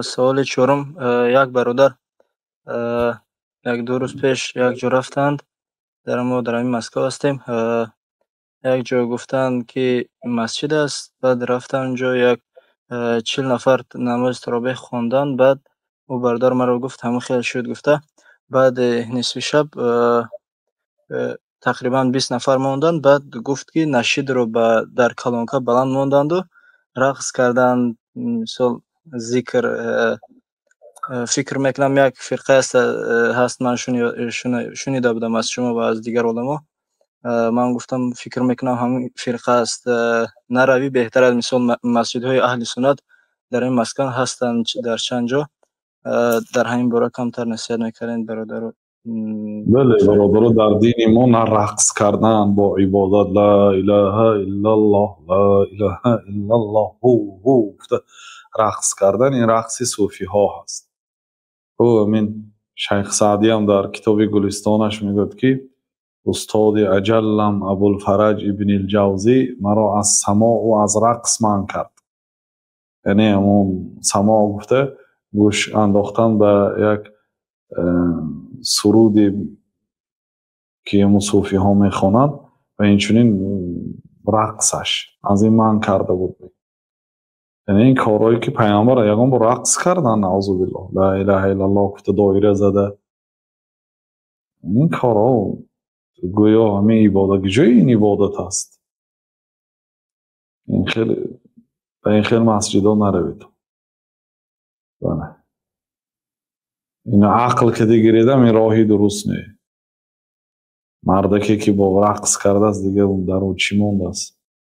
Саволи чорум: як бародар як-ду рӯз пеш як ҷо рафтанд, дар мо дар ҳамин Москва ҳастем, як ҷо гуфтанд, ки масҷид аст. Баъд рафтан онҷо, як 40 нафар намози таровеҳ хонданд. Баъд ӯ бародар маро гуфт, ҳамон хел шуд гуфта. Баъд нисфи шаб тақрибан 20 нафар монданд. Баъд гуфт, ки нашидро дар колонка баланд монданду рақс карданд, мисол, зикр. Фикр мекунам, як фирқа ҳаст, ман шунида будам аз шумо ва аз дигар одамо. Ман гуфтам, фикр мекунам, ҳамин фирқа аст, наравӣ беҳтар аст. Мисол, масҷидҳои аҳли суннат дар ин маскан ҳастанд дар чанд ҷо. Дар ҳамин бора камтар насиҳат мекардем, бародаро. Бале, бародаро, дар дини мо на рақс кардан бо ибодат, ла илаҳа иллаллоҳ, ла илаҳа иллаллоҳ, ҳу ҳу гуфта рақс кардан, ин рақси суфиҳо ҳаст. Ӯ амин Шайх Саъдиам дар китоби Гулистонаш мегӯяд, ки устоди аҷаллам Абулфараҷ ибни Ҷавзӣ маро аз самоу аз рақс манъ кард. Яъне ҳамон самоъ гуфта гӯш андохтан ба як суруде, ки ҳамун суфиҳо мехонанд, ва инчунин рақсаш, аз ин манъ карда буд. Яъне ин корҳое, ки Пайғамбар ягон бор рақс кардан, наъузу биллоҳ, ла илаҳа иллаллоҳ гуфта доира зада, ин корҳо гӯё ҳамин ибодат, ҷои ин ибодат аст. Ин хел ба ин хел масҷидҳо наравед. Бале, ин ақл ки дигиридам, ин роҳи дуруст не. Мардаке, ки бо рақс кардааст, дига дар ӯ чӣ мондааст?